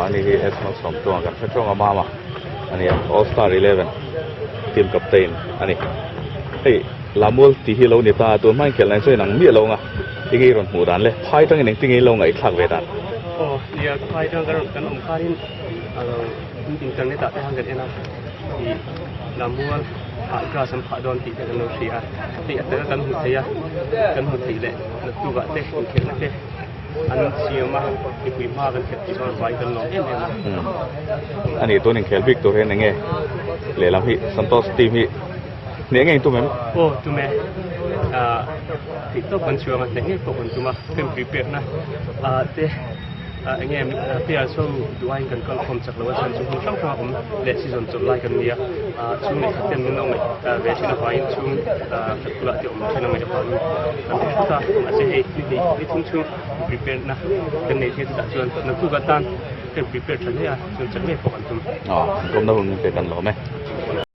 Ani hi S Malsawmtluanga kan hre tawng a mama a nia All Star 11 team captain a ni. Hei Lammual tih hi lo ni ta tun hma inkhelh nain chuan inang miah lo ang a enge i rawn hmuh dan le phai tangin engtin nge i lo ngaihthlak ve dan? Aw nia phai tang kan rawn kan awm khanin internet ah te khan kan en a ih Lammual ah grass an phah dawn tih te kan lo hria a hei a taka kan hmu thei a kan hmu thei leh naktuk ah te inkhelhna te an siam a mipui hma kan khelh tih chuan vai kan lawm em em a. A nih tun inkhel bik tur hian enge lehlam hi Santosh team hi hneh ngei tum em? Aw tum e, ah theih tawp kan chhuang a hneh ngei pawh kan tum a, kan prepare na ah te ah enge player so duh aiin kan kal khawm chak lo a chhan chu hmun hrang hrang a awm leh season chawlh lai kan nia ah chhung leh khat ten min lo ngaih ve thin avangin chhung ah khat bulah te awm then a ngaih avangin kan ti thut a mahse hei ni hnih ni thum chhung prepare na kan nei thei chutah chuan naktuk atan kan prepare tha hle a chuan chak ngei pawh kan tum. Aw, an kawmna hun min pe kan lawm e.